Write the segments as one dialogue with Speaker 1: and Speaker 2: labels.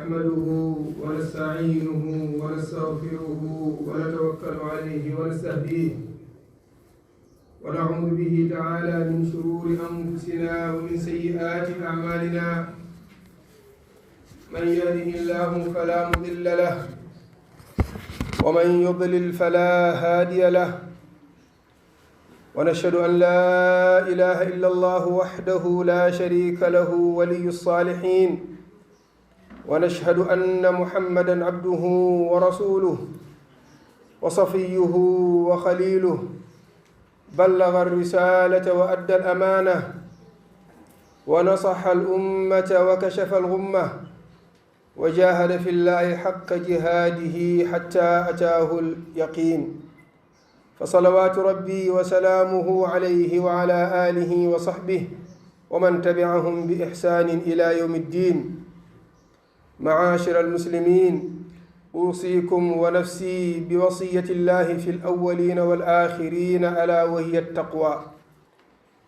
Speaker 1: نحمده ونستعينه ونستغفره ونتوكل عليه ونستهديه ونعوذ به تعالى من شرور أنفسنا ومن سيئات أعمالنا من يهده الله فلا مضل له ومن يضلل فلا هادي له ونشهد أن لا إله إلا الله وحده لا شريك له ولي الصالحين ونشهد أن محمدا عبده ورسوله وصفيه وخليله بلغ الرسالة وأدى الأمانة ونصح الأمة وكشف الغمة وجاهد في الله حق جهاده حتى أتاه اليقين فصلوات ربي وسلامه عليه وعلى آله وصحبه ومن تبعهم بإحسان إلى يوم الدين. معاشر المسلمين، أوصيكم ونفسي بوصية الله في الأولين والآخرين ألا وهي التقوى.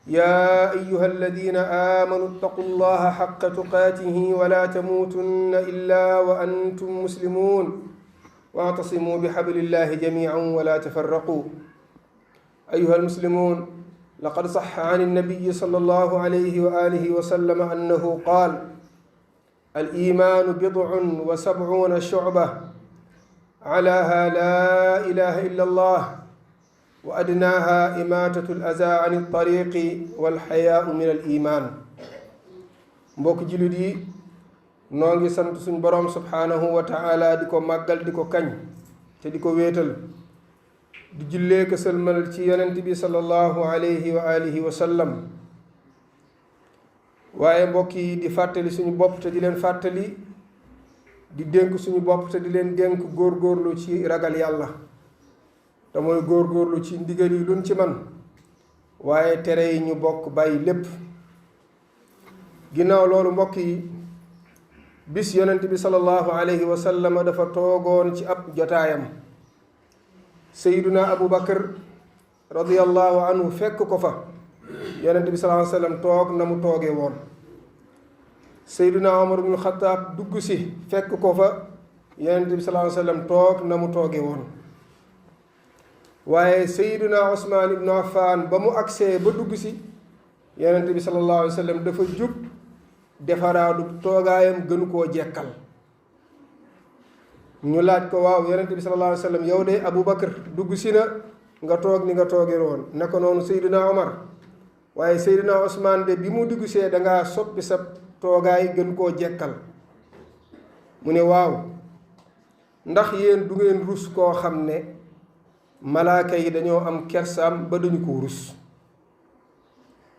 Speaker 1: يا أيها الذين آمنوا اتقوا الله حق تقاته ولا تموتن إلا وأنتم مسلمون واعتصموا بحبل الله جميعا ولا تفرقوا. أيها المسلمون، لقد صح عن النبي صلى الله عليه وآله وسلم أنه قال: الإيمان 70 شعبة أعلاها لا إله إلا الله وأدناها إماتة الأذى عن الطريق والحياء من الإيمان. mbokk jullit yi, noo ngi sant suñ boroom subhaanahu wa taala di ko màggal di ko kañ te di ko wéetal, di jullee ko sëlmal ci yonent bi sallallahu alayhi wa alihi wa sallam. waaye mbokk yi di fàttali suñu bopp te di leen fàttali, di dénk suñu bopp te di leen dénk góorgóorlu ci ragal yàlla te mooy góorgóorlu ci ndigal yi luñ ci man, waaye tere yi ñu bokk bàyyi lépp. ginnaaw loolu mbokk yi, bis yonent bi sallallahu alayhi wa sallam dafa toogoon ci ab jotaayam. sayyiduna Abu Bakar radiyallahu anhu fekk ko fa. yonent bi sallallahu alayhi wa sallam toog na mu toogee woon. sayyiduna Umar ibn Xattaab dugg si fekk ko fa. yonent bi sallallahu alayhi wa sallam toog na mu toogee woon. waaye sayyiduna Usmaan ibnu Affaan ba mu agsee ba dugg si, yonent bi sallallahu alayhi wa sallam dafa jub defaraadu toogaayam gënu koo jekkal. ñu laaj ko: waaw yonent bi sallallahu alayhi wa sallam, yow de Abu Bakar dugg si na nga toog ni nga toogee woon. ne ko noonu sayyiduna Umar, waaye sayyiduna Usmaan de bi mu dugg see dangaa soppi sa toogaay gën koo jekkal. mu ne: waaw, ndax yéen du ngeen rus koo xam ne malaaka yi dañoo am kersaam ba duñu ko rus.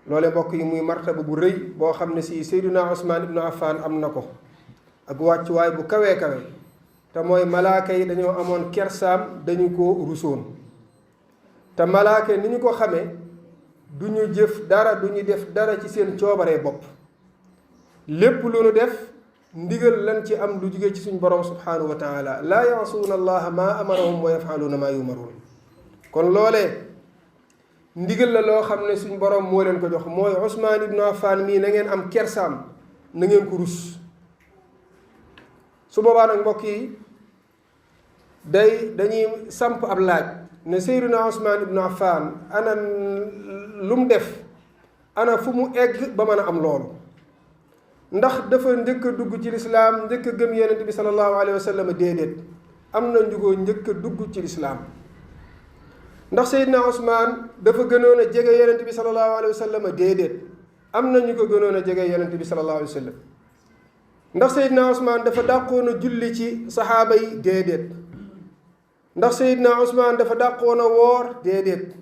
Speaker 1: loole mbokk yi muy martaba bu rëy boo xam ne si sayyiduna Usmaan ibnu Affaan am na ko, ak wàccuwaay bu kawee kawe, te mooy malaaka yi dañoo amoon kersaam, dañu ko rusoon. te malaaka ni ñu ko xamee, du ñu jëf dara, du ñu def dara ci seen coobaree bopp. lépp lu nu def ndigal lan ci am lu jóge ci suñ borom subhaanahu wa taala. laa yaasuuna allaha maa amarahum wa yafaluuna maa yumaruun. kon loolee ndigal la loo xam ne suñ borom moo leen ko jox, mooy Usmaan ibnu Affaan mii na ngeen am kersaam, na ngeen ko rus. su boobaa nag mbokk yi, dañuy samp ab laaj ne sayyiduna Usmaan ibnu Affaan ana lu mu def, ana fu mu egg ba mën a am loolu. ndax dafa njëkk a dugg ci lislaam, njëkk a gëm yonent bi sallallahu alayhi wa sallam? déedéet. am na njugoo njëkk a dugg ci lislaam. ndax sayyiduna Usmaan dafa gënoon a jege yonent bi sallallahu alayhi wa sallam? déedéet. am na ñu ko gënoon a jege yonent bi sallallahu alayhi wa sallam. ndax sayyiduna Usmaan dafa dàqoon a julli ci saxaaba yi? déedéet. ndax sayyiduna Usmaan dafa dàqoon a woor? déedéet.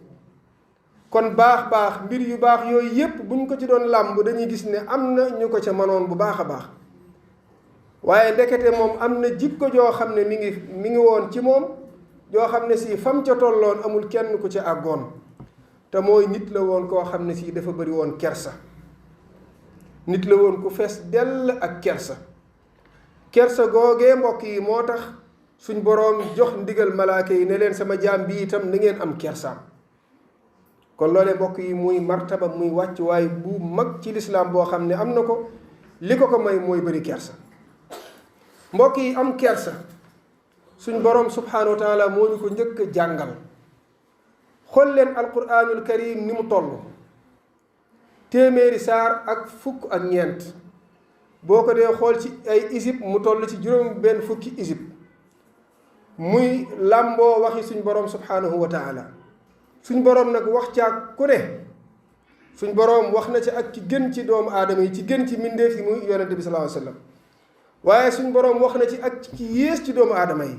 Speaker 1: kon baax mbir yu baax yooyu yépp buñ ko ci doon làmb dañuy gis ne am na ñu ko ca mënoon bu baax a baax. waaye ndekete moom am na jikko joo xam ne mi ngi woon ci moom, joo xam ne si fam ca tolloon amul kenn ku ca àggoon. te mooy nit la woon koo xam ne si dafa bari woon kersa. nit la woon ku fees dell ak kersa. kersa googee mbokk yi moo tax suñ boroom jox ndigal malaaka yi ne leen sama jaam bi itam na ngeen am kersaam. kon loolee mbokk yi muy martaba muy wàccuwaay bu mag ci lislaam boo xam ne am na ko. li ko may mooy bëri kersa. mbokk yi am kersa suñ borom subhanahu wa taala moo ñu ko njëkk a jàngal. xool leen alquranul karim ni mu toll téeméeri saar ak fukk ak ñeent boo ko dee xool ci ay isib mu toll ci juróom benn fukki isib muy làmboo waxi suñ borom subhanahu wa taala. suñ borom nag wax caag ku ne suñ borom wax na ci ak ci gën ci doomu aadama yi ci gën ci mbindeef yi muy yonente bi sallallahu alayhi wa sallam waaye suñ borom wax na ci ak ci yées ci doomu aadama yi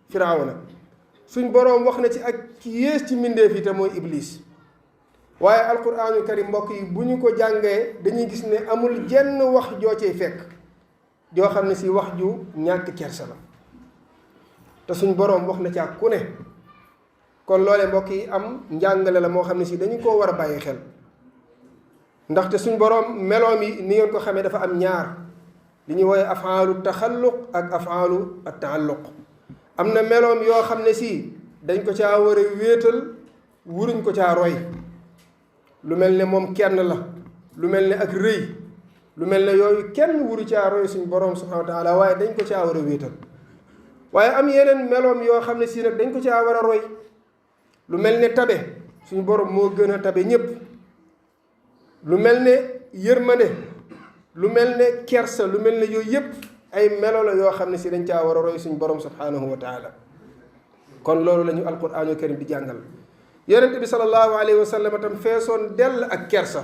Speaker 1: firawna. suñ boroom wax na ci ak ki yées ci mbindeef yi te mooy iblis. waaye alquraanul karim mbokk yi bu ñu ko jàngee dañuy gis ne amul jenn wax joo cay fekk joo xam ne si wax ju ñàkk kersa la te suñ boroom wax na ci ak ku ne. kon loolee mbokk yi am njàngale la moo xam ne si dañu koo war a bàyyi xel ndaxte suñ boroom meloom yi ni ngeen ko xamee dafa am ñaar li ñuy wooye afaalu taxalluq ak afaalu taalluq. am na meloom yoo xam ne si dañ ko caa war a wéetal wuruñ ko caa roy lu mel ne moom kenn la lu mel ne ak rëy lu mel ne yooyu kenn wuru caa roy suñ borom subhanahu wa taala waaye dañ ko caa war a wéetal. waaye am yeneen meloom yoo xam ne si nag dañ ko caa war a roy lu mel ne tabe suñu borom moo gën a tabe ñépp. lu mel ne yërmande lu mel ne kersa lu mel ne yooyu yépp ay melo la yoo xam ne si dañ caa war a roy suñ borom subhanahu wa taala. kon loolu la ñu alquraanul karim di jàngal. yonente bi sallallahu alayhi wa sallam tam feesoon dell ak kersa.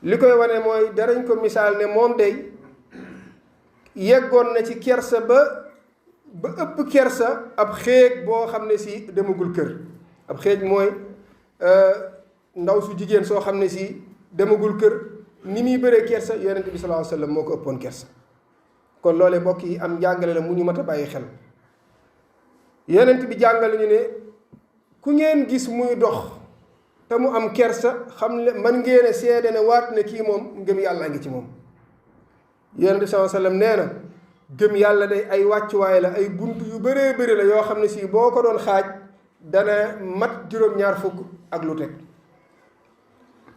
Speaker 1: li koy wane mooy darañ ko misaal ne moom day yeggoon na ci kersa ba ëpp kersa ab xéeg boo xam ne si demagul kër. ab xéeg mooy ndaw su jigéen soo xam ne si demagul kër ni muy bëree kersa yonente bi sallallahu alayhi wa sallam moo ko ëppoon kersa. kon loolee mbokk yi am njàngale la mu ñu mat a bàyyi xel. yonent bi jàngale ñu ne ku ngeen gis muy dox te mu am kersa xam ne man ngeen a seede ne waat ne kii moom ngëm yàlla ngi ci moom. yonent bi sallallahu alayhi wa sallam nee na gëm yàlla day ay wàccuwaay la ay bunt yu bëree bëri la yoo xam ne si boo ko doon xaaj dana mat juróom-ñaar fukk ak lu teg.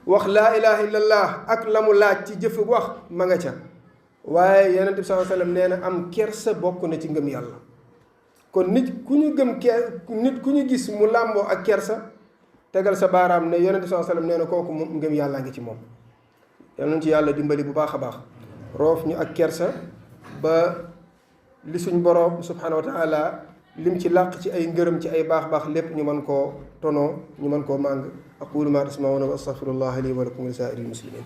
Speaker 1: wax laa ilaha illallah ak la mu laaj ci jëf wax ma nga ca waaye yonent bi sallallahu alayhi wa sallam nee na am kersa bokk na ci ngëm yàlla. kon nit ku ñu nit ku ñu gis mu làmboo ak kersa tegal sa baaraam ne yonent bi sallallahu alayhi wa sallam nee na kooku moom ngëm yàllaa ngi ci moom. yal nañu ci yàlla dimbali bu baax a baax roof ñu ak kersa ba li suñ borom subhanahu wa taala lim ci làq ci ay ngërëm ci ay baax-baax lépp ñu mën koo tonoo ñu mën koo màng. aqulu ma tasmauna wa astaghfirullah li wa lakum wa li saa'iril muslimin.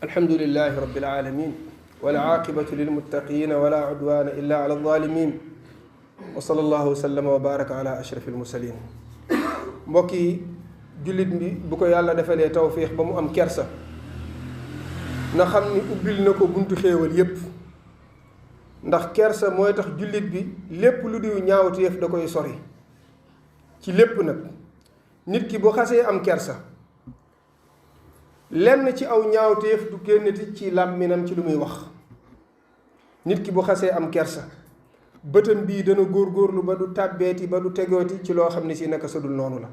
Speaker 1: alhamdulillahi rabbil alamin wal aaqibatu lil muttaqin wala udwana illa ala zalimin wa sallallahu wa sallama wa baraka ala ashrafil mursalin. mbokk yi jullit bi bu ko yàlla defalee tawfiix ba mu am kersa na xam ni ubbil na ko buntu xéewal yépp ndax kersa mooy tax jullit bi lépp lu diw ñaawteef da koy sori ci lépp nag. nit ki bu xasee am kersa lenn ci aw ñaawteef du génnati ci làmminam ci lu muy wax. nit ki bu xasee am kersa bëtam bii dana góorgóorlu ba du tàbbeeti ba du tegooti ci loo xam ne si naka sadul noonu la.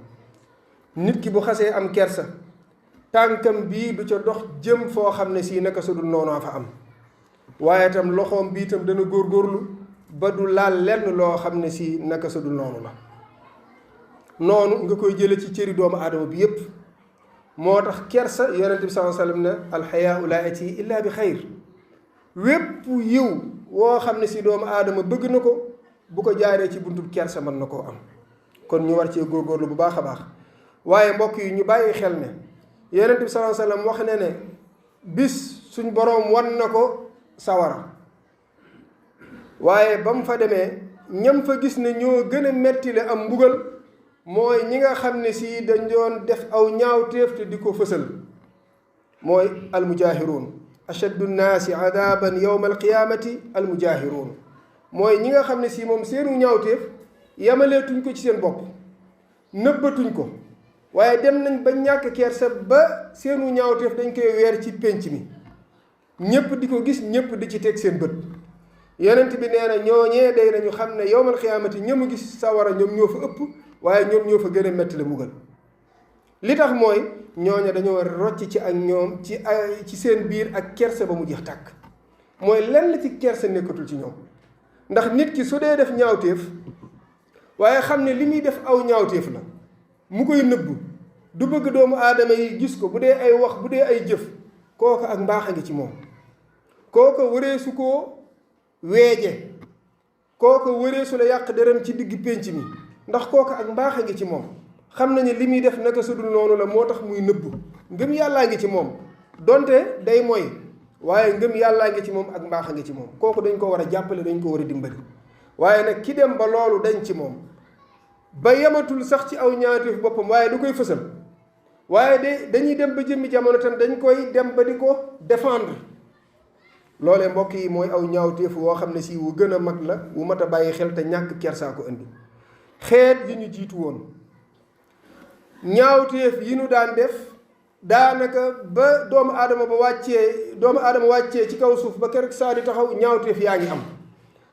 Speaker 1: nit ki bu xasee am kersa tànkam bii du ca dox jëm foo xam ne si naka sadul noonoo fa am waaye itam loxoom bii itam dana góorgóorlu ba du laal lenn loo xam ne si naka sadul noonu la. noonu nga koy jële ci cëri doomu aadama bi yépp. moo tax kersa yonente bi sallallahu alayhi wa sallam ne alxayaau laa yati illa bi xayr. wépp yiw woo xam ne si doomu aadama bëgg na ko bu ko jaaree ci buntub kersa mën na koo am. kon ñu war cee góorgóorlu bu baax a baax. waaye mbokk yi ñu bàyyi xel ne yonente bi sallallahu alayhi wa sallam wax ne ne bis suñ boroom wan na ko sawara waaye ba mu fa demee ñam fa gis ne ñoo gën a metti le am mbugal mooy ñi nga xam ne si dañ doon def aw ñaawteef te di ko fësal mooy almujaahiruun ashaddu nnaasi adaban yowma alqiyaamati almujaahiruun mooy ñi nga xam ne si moom seenu ñaawteef yamaleetuñ ko ci seen bopp nëbbatuñ ko waaye dem nañ ba ñàkk kersa ba seenu ñaawteef dañ koy weer ci pénc mi ñépp di ko gis ñépp di ci teg seen bët. yonent bi nee na ñooñee day nañu xam ne yowmal xiyaamati ñëmu gis sawara ñoom ñoo fa ëpp waaye ñoom ñoo fa gën a metti la mbugal li tax mooy ñooña dañoo rocc ci ak ñoom ci seen biir ak kerse ba mu jeex tàkk mooy lenn ci kerse nekkatul ci ñoom ndax nit ki su dee def ñaawteef waaye xam ne li muy def aw ñaawteef la mu koy nëbbu du bëgg doomu aadama yi gis ko bu dee ay wax bu dee ay jëf kooku ak mbaax a ngi ci moom kooku wëreesu koo weeje kooku wëreesu la yàq dërëm ci digg pénc mi ndax kooku ak mbaax a ngi ci moom xam nañu li muy def naka su dul noonu la moo tax muy nëbbu ngëm yàllaa ngi ci moom donte day mooy waaye ngëm yàllaa ngi ci moom ak mbaax a ngi ci moom kooku dañ ko war a jàppale dañ ko war a dimbali waaye nag ki dem ba loolu dañ ci moom ba yematul sax ci aw ñaawteef boppam waaye du koy fësal waaye dañuy dem ba jëmmi jamono tam dañ koy dem ba di ko défendre loolee mbokk yi mooy aw ñaawteef woo xam ne si wu gën a mag la wu mat a bàyyi xel te ñàkk kersaa ko indi xeet yi ñu jiitu woon ñaawteef yi ñu daan def daanaka ba doomu aadama wàccee ci kaw suuf ba keroog saa di taxaw ñaawteef yaa ngi am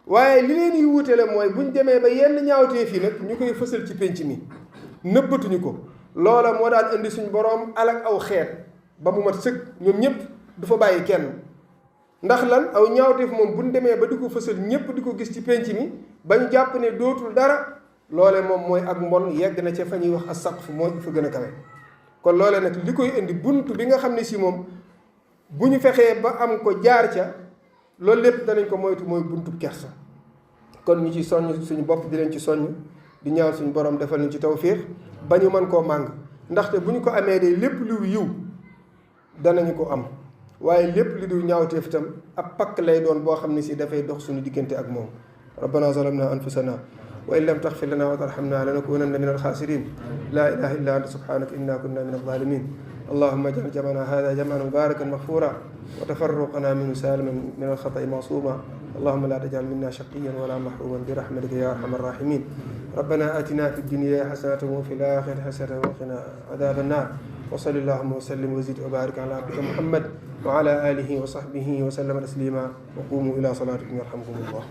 Speaker 1: waaye li leen yi wuutale mooy buñ demee ba yenn ñaawteef yi nag ñu koy fësal ci pénc mi nëbbatuñu ko loola moo daan indi suñ boroom alak aw xeet ba mu mat sëkk ñoom ñëpp du fa bàyyi kenn ndax lan aw ñaawteef moom buñ demee ba di ko fësal ñëpp di ko gis ci pénc mi bañ jàpp ne dootul dara loole moom mooy ak mbon yegg na ca fa ñuy wax as-saqf mooy fa gën a kawe kon loole nag li koy indi bunt bi nga xam ne si moom bu ñu fexee ba am ko jaar ca loolu lépp danañ ko moytu mooy buntu kersa kon ñu ci soññ suñu bopp di leen ci soññ di ñaan suñu borom defal ñu ci tawfiix ba ñu mën koo màng ndaxte bu ñu ko amee de lépp lu yiw danañu ko am waaye lépp li du ñaawteef itam ab pakk lay doon boo xam ne si dafay dox suñu diggante ak moom rabbana zalamna anfusana wa in lam taxfir lana wa tarhamna lanakunanna min alxaasirin laa ilaha illa anta subhanaka inna kunna min alzalimin allahuma ajal jamana hada jaman mubarakan maxfura wa tafarruqana minhu saliman min alxatai masuma allahuma la tajal minna shaqiyan wala mahruman birahmatika ya arham arrahimin rabbana atina fi dunya xasanatan wa fi laxirati xasanatan wa qina adab annar wa salli allahuma wa sallim wa zid wa barik ala abdika muhammad wa ala alihi wa sahbihi wa sallama taslima wa qumu ila salatikum yarhamkum allah